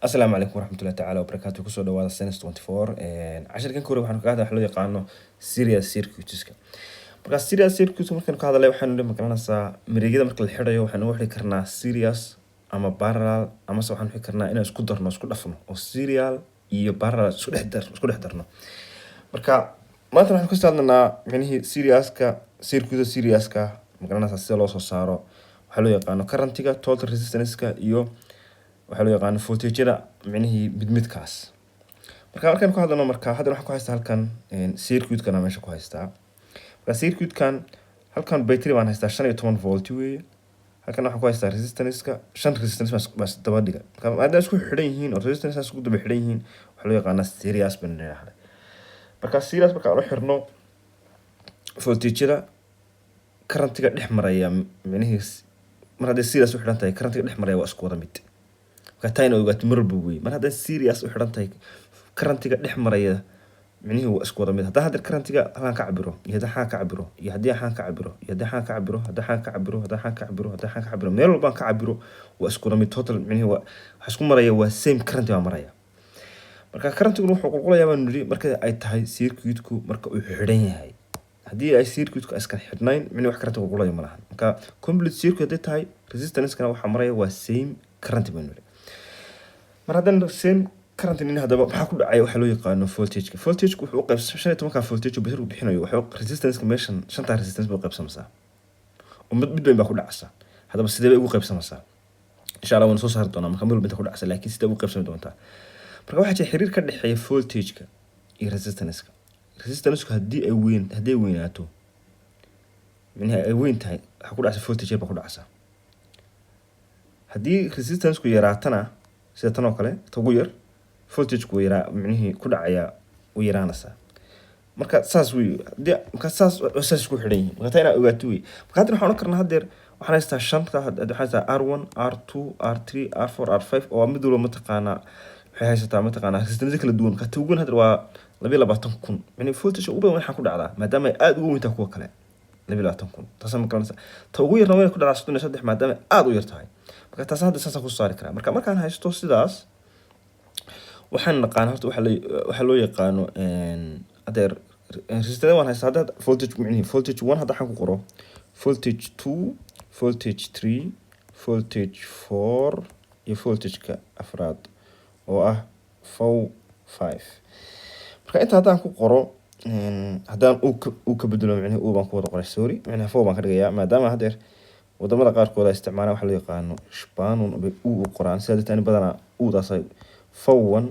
Asalaamu calaykum waraxmatullahi tacaala wabarakaatu. Kusoo dhawaada Science 24. Cashirkan kore waxaanu kaga hadlay waxa loo yaqaano series circuitska. Marka series circuit markaan ka hadlay, waxaanu ma garanaysaa, mareegyada marka la xidhayo waxaanu u xidhi karnaa series ama parallel, amase waxaanu xidhi karnaa inaan isku darno, isku dhafno oo serial iyo parallel isku dhex darno. Marka maanta waxaan kasoo hadlanaa micnihii serieska circuita serieska, ma garanaysaa, sida loo soo saaro waxaa loo yaqaano currentiga, total resistance-ka iyo waxaa loo yaqaano voltage-yada, micnihii mid midkaas. Marka markaan ku hadlano, marka hadda waxaan ku haystaa halkan circuit-kana meesha ku haystaa. Marka circuit-kan halkan battery baan haystaa, 15 volt weeye. Halkan waxaan ku haystaa resistance-ka, shan resistance baa is daba dhiga. Marka maadaama isku xidhan yihiin oo resistance isku daba xidhan yihiin, waxaa loo yaqaanaa series baan nidhaahday. Marka series marka aan u xirno voltage-yada, currentiga dhex maraya, micnihii mar hadday series u xidhan tahay, currentiga dhex maraya waa isku wada mid. Marka taa ina ogaato mar walba wey, mar hadday series u xidhan tahay, currentiga dhex maraya micnihii waa isku wada mid. Haddaan hadda currentiga halkan ka cabiro iyo haddii xaan ka cabiro iyo haddii xaan ka cabiro iyo haddii xaan ka cabiro, haddii xaan ka cabiro, haddii xaan ka cabiro, haddii xaan ka cabiro, meel walbaan ka cabiro, waa isku wada mid. Total micnihii waa waxa isku maraya, waa same current baa maraya. Marka currentiguna wuxuu qulqulayaa baan nidhi marka ay tahay circuitku marka uu xidhan yahay. Haddii ay circuitku iskan xidhnayn, micnihi wax current qulqulayo ma lahan. Marka complete circuit hadday tahay, resistance-kana waxaa maraya waa same current baan nidhi. Mar haddaan same current nin, haddaba maxaa ku dhacaya waxaa loo yaqaano voltage-ka? Voltage-ku wuxuu u qaybsan 15-ka voltage oo battery bixinayo, waxuu resistance-ka meeshan shantaa resistance bay u qaybsamaysaa oo mid mid bayn baa ku dhacsa. Haddaba sidee bay ugu qaybsamaysaa? Insha Allah waan soo saari doonaa marka mid walba inta ku dhacsa, laakiin sidee ugu qaybsami doontaa? Marka waxaa jira xiriir ka dhexeeya voltage-ka iyo resistance-ka. Resistance-ku haddii ay weyn, hadday weynaato, micnaha ay weyn tahay, waxaa ku dhacsa voltage yar baa ku dhacsa. Haddii resistance-ku yaraatana, sida tan oo kale, ta ugu yar, voltage-ku wuu yaraa, micnihii ku dhacaya wuu yaraanaysaa. Marka saas wey, hadii marka saas saas isku xidhan yihiin. Marka taa inaa ogaato wey. Marka haddana waxaan odhan karnaa, haddeer waxaan haystaa shanta, waxaan haystaa R1, R2, R3, R4, R5, oo mid walba mataqaanaa waxay haysataa mataqaanaa resistance kala duwan. Marka ta ugu weyn haddeer waa 22,000, micnihi voltage ugu badan waxaan ku dhacdaa, maadaama ay aada ugu weyntahay kuwa kale, 22,000. Taasa ma garanaysa? Ta ugu yarna wayna ku dhacdaa 33, maadaama aada u yar tahay. Marka taas hadda saasaan ku saari karaa. Marka markaan haysto sidaas, waxaan naqaan horta waxaa loo yaqaano hadeer resistance waan haystaa. Hadda voltage, micnihi voltage one hadda waxaan ku qoro voltage two, voltage three, voltage four iyo voltageka afraad oo ah V5. Marka inta haddaan ku qoro, haddaan uu ka bedelo, micnihi uu baan ku wada qoray, sorry, micnihi V baan ka dhigayaa, maadaama haddeer wadamada qaarkood ay isticmaalaan waxa loo yaqaano Spannung bay u qoraan. Sidaa darteed ani badanaa udaas V1,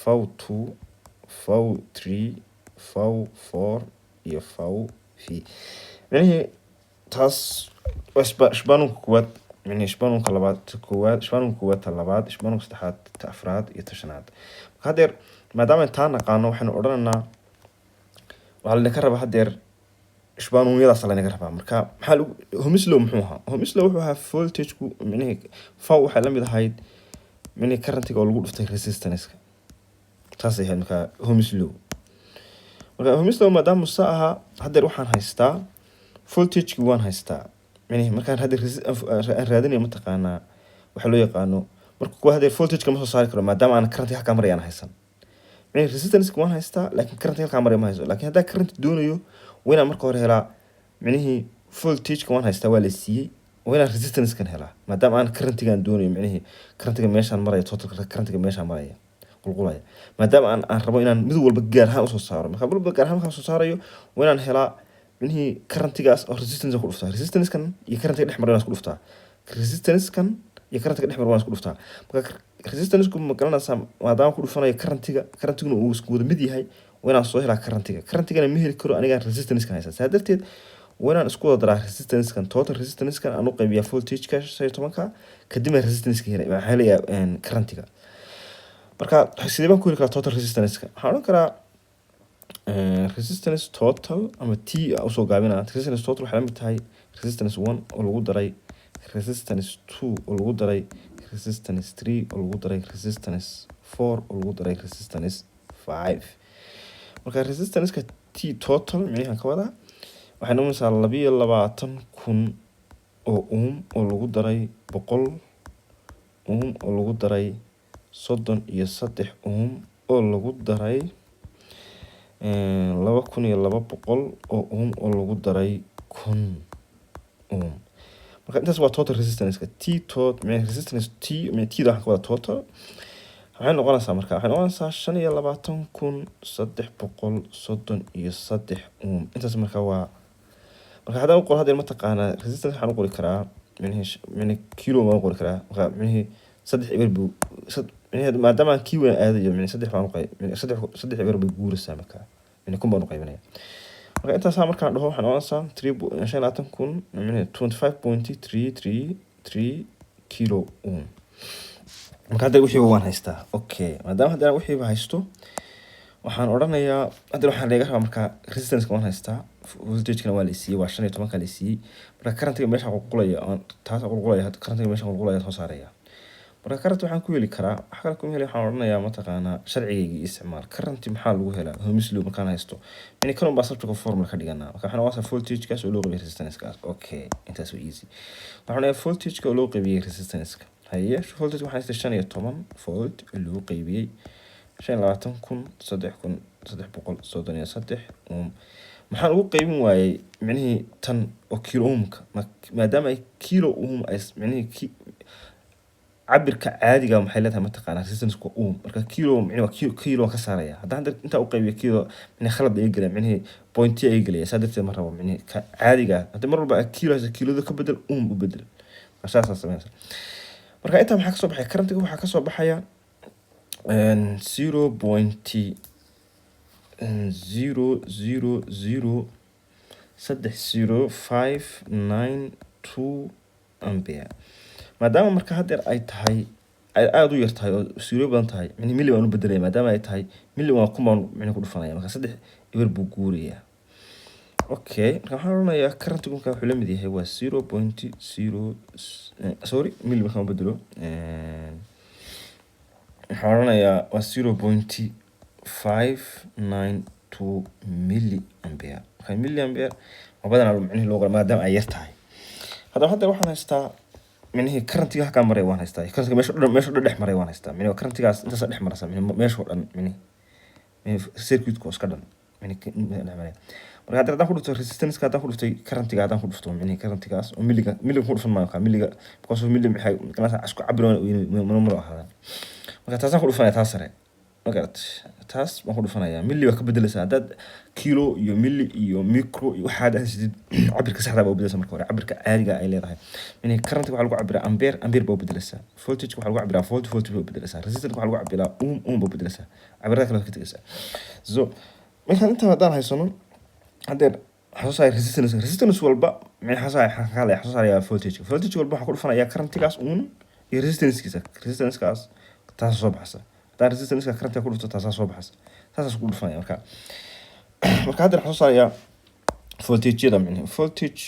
V2, V3, V4 iyo V. Micnihii taas waa Spannungka koowaad, micnihii Spannungka labaad, ta koowaad, Spannungka koowaad, ta labaad, Spannungka saddexaad, ta afraad iyo ta shanaad. Marka haddeer maadaama taa naqaano, waxaynu odhanaynaa waxaa laydinka rabaa haddeer Spannungyadaas laynaga rabaa. Marka maxaa lagu Ohm's law muxuu ahaa? Ohm's law wuxuu ahaa voltageku, micnihii V waxay la mid ahayd micnihii currentiga oo lagu dhuftay resistance-ka. Taasay ahayd marka Ohm's law. Marka Ohm's law maadaama sa ahaa, haddeer waxaan haystaa voltageki waan haystaa. Micnihii markaan haddeer aan raadinayo mataqaanaa waxaa loo yaqaano, marka kuwa haddeer voltageka ma soo saari karo maadaama aan current halkaa maraya aan haysan. Micnihii resistance waan haystaa, laakiin current halkaa maraya ma haysto. Laakiin haddaan current doonayo, waa inaan marka hore helaa, micnihii voltageka waan haystaa, waa la siiyey, waa inaan resistancekan helaa, maadaama aan currentigan doonayo, micnihii currentiga meeshaan maraya, total currentiga meeshaan maraya qulqulaya, maadaama aan rabo inaan mid walba gaar ahaan usoo saaro. Marka mid walba gaar ahaan markaan soo saarayo, waa inaan helaa micnihii currentigaas oo resistance ku dhuftaa, resistancekan iyo currentiga dhex maray waan isku dhuftaa, resistancekan iyo currentiga dhex maray waan isku dhuftaa. Marka resistanceku, ma garanaysaa, maadaama ku dhufanayo currentiga, currentiguna uu isku wada mid yahay, waa inaan soo helaa currentiga. Currentigana ma heli karo anigaan resistancekan haysan. Saa darteed waa inaan isku wada daraa resistancekan, total resistancekan aan u qaybiyaa voltageka 15-ka, kadibna resistanceka helay, waxaan helayaa currentiga. Marka sidee baan ku heli karaa total resistanceka? Waxaan odhan karaa resistance total ama T usoo gaabinaa, resistance total waxay la mid tahay resistance one oo lagu daray resistance two oo lagu daray resistance three oo lagu daray resistance four oo lagu daray resistance five. Marka resistanceka T total micnihan ka wadaa waxay noqonaysaa 22,000 oo ohm oo lagu daray 100 ohm oo lagu daray 33 ohm oo lagu daray 2200 oo ohm oo lagu daray 1000 ohm. Marka intaas waa total resistance T tot resistance T. T da waxaan ka wada total waxay noqonaysaa, marka waxay noqonaysaa 25333 ohm. Intaas marka waa, marka haddaan u qoro haddeer, mataqaanaa, resistance waxaan u qori karaa micnihi kilo waan u qori karaa. Marka micnihi saddex eber buu micnihi, maadaama aan kii weyn aadayo, micnihi saddex baan u qayb, saddex eber bay guuraysaa. Marka micnihi 1000 baan u qaybinaya. Marka intaasaa markaan dhaho, waxay noqonaysaa three 25000, micnihi 25.333 kilo ohm. Marka hadda wixiiba waan haystaa. Okay, maadaama haddana wixiiba haysto, waxaan odhanayaa hadda waxaan laga rabaa, marka resistance waan haystaa, voltagekana waa la siiyey, waa 15-ka la siiyey. Marka currentiga meesha qulqulaya, taas qulqulaya, currentiga meesha qulqulaya soo saaraya. Marka current waxaan ku heli karaa, wax kale kuma heli. Waxaan odhanayaa, mataqaanaa, sharcigayga isticmaal. Current maxaa lagu helaa? Ohm's law markaan haysto, yani kan baa subject of formula ka dhiganaa. Marka waxaan noqonaysaa voltagekaas oo loo qaybiyey resistance-kaas. Okay, intaas waa easy. Waxaan odhanayaa voltageka oo loo qaybiyey resistance-ka. Haye, voltage waxaan haystay 15 volt oo loo qaybiyey 25000 3333 ohm. Maxaan ugu qaybin waayey micnihii tan oo kilo ohmka? Maadaama ay kilo ohm ay micnihii cabirka caadiga maxay leedahay, mataqaanaa, resistance waa ohm. Marka kilo micnihi waa kilo, kilo ka saaraya. Haddaan hadda intaa u qaybiyo kilo, micnihi khalad ay gelaya, micnihi pointi ay gelaya. Saa darteed ma rabo micnihi ka caadiga. Haddii mar walba aad kilo hayso, kilada ka bedel, ohm u bedel. Marka saasaa sameynaysa. Marka intaa maxaa kasoo baxaya? Currentiga waxaa kasoo baxaya 0.00030592 ampere. Maadaama marka haddeer ay tahay, ay aada u yar tahay oo zero badan tahay, micnihi milli baan u bedelaya. Maadaama ay tahay milli, waa 1000 baan micnihi ku dhufanaya. Marka saddex eber buu guurayaa. Okay, marka waxaan odhanayaa currentigu marka wuxuu la mid yahay waa 0.0, sorry, milli markaan u bedelo, waxaan odhanayaa waa 0.592 milli ampere. Marka milli ampere waa badanaa micnihi loo qora maadaama ay yar tahay. Haddaba hadda waxaan haystaa micnihii currentiga halkaa maray waan haystaa, currentiga meesha dhan dhex maray waan haystaa. Micnihi currentigaas intaas dhex maraysa, micnihi meesha oo dhan, micnihi circuitka oo iska dhan micnihi dhex maraya. Marka hadda haddaan ku dhufto resistance-ka, haddaan ku dhuftay currentiga, haddaan ku dhufto micnihi currentigaas oo milliga ku dhufan maayo milliga, because of milli maxay ganacsi isku cabir maro ahaadaan. Marka taasaan ku dhufanaya, taas sare ma garat, taas baan ku dhufanayaa. Milli waa ka bedelaysaa haddaad kilo iyo milli iyo micro iyo waxaad haysatid. Cabirka saxda baa u bedelaysaa marka hore cabirka caadiga ay leedahay. Micnihi current waxaa lagu cabiraa ampere, ampere baa u bedelaysaa. Voltage waxaa lagu cabiraa volt, volt baa u bedelaysaa. Resistance waxaa lagu cabiraa ohm, ohm baa u bedelaysaa. Cabirada kale waa ka tegaysaa. So markaan intaa haddaan haysano, haddeer waxaan soo saaray resistance. Resistance walba maxaa soo saaray? Waxaan soo saarayaa voltage. Voltage walba waxaan ku dhufanayaa currentigaas uun iyo resistancekiisa. Resistancekaas taasa soo baxaysa. Haddaan resistanceka currentiga ku dhufto, taasaa soo baxaysa. Saasaas ku dhufanaya. Marka haddeer waxaan soo saarayaa voltageyada. Micnihi voltage,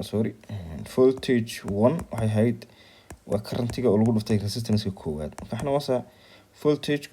sorry, voltage one waxay ahayd waa currentiga oo lagu dhuftay resistanceka koowaad. Marka waxaa noqonaysaa voltage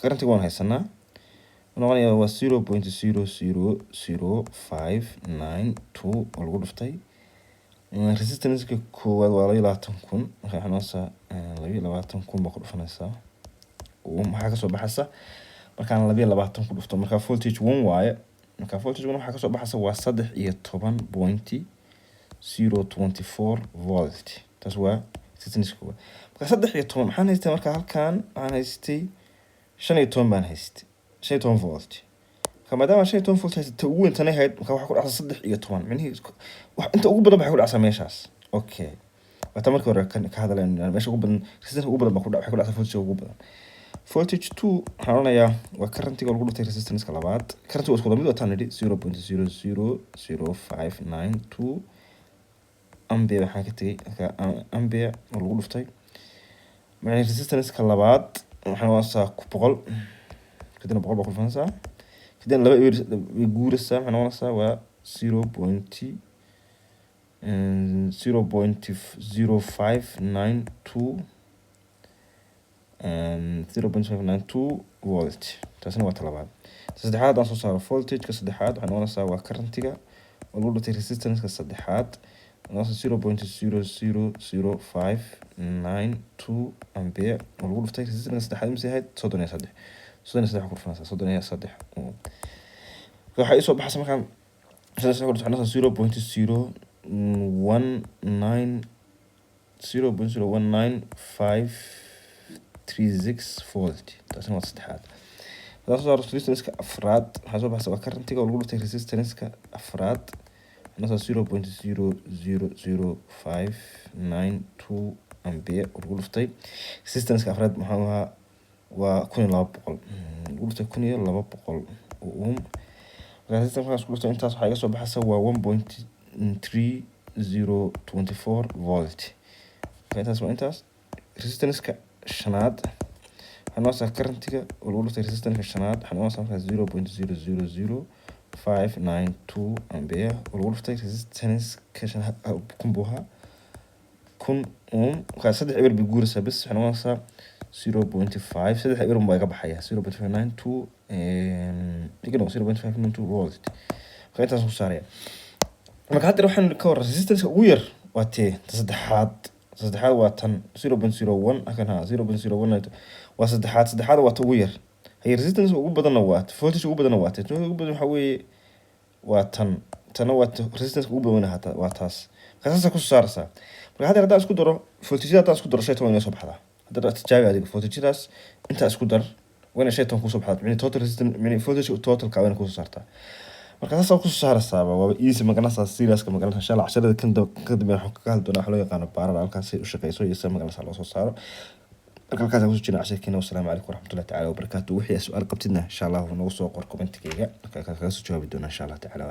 currentiga waan haysanaa, noqonaya waa 0.000592 oo lagu dhuftay resistanceka koowaad waa 22000. Marka waxay noqonaysaa 22000 baa ku dhufanaysaa. Maxaa kasoo baxaysa markaan 22 ku dhufto? Marka voltage one waaye. Marka voltage one waxaa kasoo baxaysa waa 13.024 volt. Taas waa resistance koowaad. Marka 13 maxaan haystay? Marka halkan waxaan haystay 15 baan haystay, 15 volt. Marka maadaama 15 volt haystay, ta ugu weyn tanay ahayd. Marka waxaa ku dhacsa 13, micnihii wax inta ugu badan waxay ku dhacsaa meeshaas. Okay, waa ta markii hore ka hadlayn, meesha ugu badan, resistance ugu badan baa ku dhac, waxay ku dhacsaa voltage ugu badan. Voltage two waxaan odhanayaa waa currentiga lagu dhuftay resistanceka labaad. Currentiga waa isku wada mid, wataan nidhi 0.000592 ampere waxaan ka tegay ampere oo lagu dhuftay macnii resistanceka labaad. Waxay noqonaysaa 100, kadibna 100 baa ku dhufanaysaa, kadibna laba eber way guuraysaa. Waxay noqonaysaa waa 0.0592, 0.592 volt. Taasina waa ta labaad. Ta saddexaad haddaan soo saaro, voltageka saddexaad waxay noqonaysaa waa currentiga oo lagu dhuftay resistanceka saddexaad. 0.000592 ampere oo lagu dhuftay resistance saddexaad. Mise ahayd 33? 33 ku dhufanaysaa, 33. Waxaa isoo baxaysa markaan 33 ku dhufto 0.019, 0.019536 volt. Taasina waa saddexaad. Haddaan soo saaro resistance-ka afraad, waxaa soo baxaysa waa current-iga oo lagu dhuftay resistance-ka afraad, nasa 0.000592 ampere oo lagu dhuftay resistance-ka afraad. Maxaa ahaa? Waa 1200, lagu dhuftay 1200 ohm. Marka resistance markaas ku dhuftay intaas, waxaa iga soo baxaysa waa 1.3024 volt. Marka intaas waa intaas. Resistance-ka shanaad waxaa noqonaysaa current-iga oo lagu dhuftay resistance-ka shanaad. Waxaa noqonaysaa markaa 0.000592 ampere oo lagu dhuftay resistance-ka shanaad, 1000 buu ahaa, 1000 ohm. Markaa saddex eber bay guuraysaa bes. Waxay noqonaysaa 0.5, saddex eber baa iga baxaya, 0.592, igano 0.592 volt. Marka intaas ku saaraya. Marka hadda waxaan ka waran resistance ugu yar waa tee? Ta saddexaad. Saddexaad waa tan 0.01 halkan ha, 0.01 waa saddexaad. Saddexaad waa ta ugu yar. Haye, resistance ugu badanna waa voltage ugu badanna waa ta ugu badan. Waxaa weeye waa tan. Tana waa resistance ugu badan hata waa taas. Marka saasa kusoo saaraysaa. Marka hadda haddaan isku daro voltage, haddaan isku daro 15 inay soo baxdaa. Hadda tijaabi adiga voltage-daas intaa isku dar, waa inay 15 kusoo baxdaa. Micni total resistance, micni voltage total-ka waa inay kusoo saartaa. Marka saasaa kusoo saaraysaaba, waaba easy. Magaranaysaa serious-ka, magaranaysaa? Insha Allah casharada kan ka dambe waxaan kaga hadli doonaa waxa loo yaqaano parallel, halkaas ay u shaqeyso iyo sida magaranaysaa loo soo saaro. Marka halkaas aan kusoo jirna casharkeena. Wasalaamu calaykum waraxmatullahi tacaala wabarakaatu. Wixii su'aal qabtidna, insha Allah, nagu soo qor comment-igayga. Marka kaga soo jawaabi doonaa, insha Allah tacaala.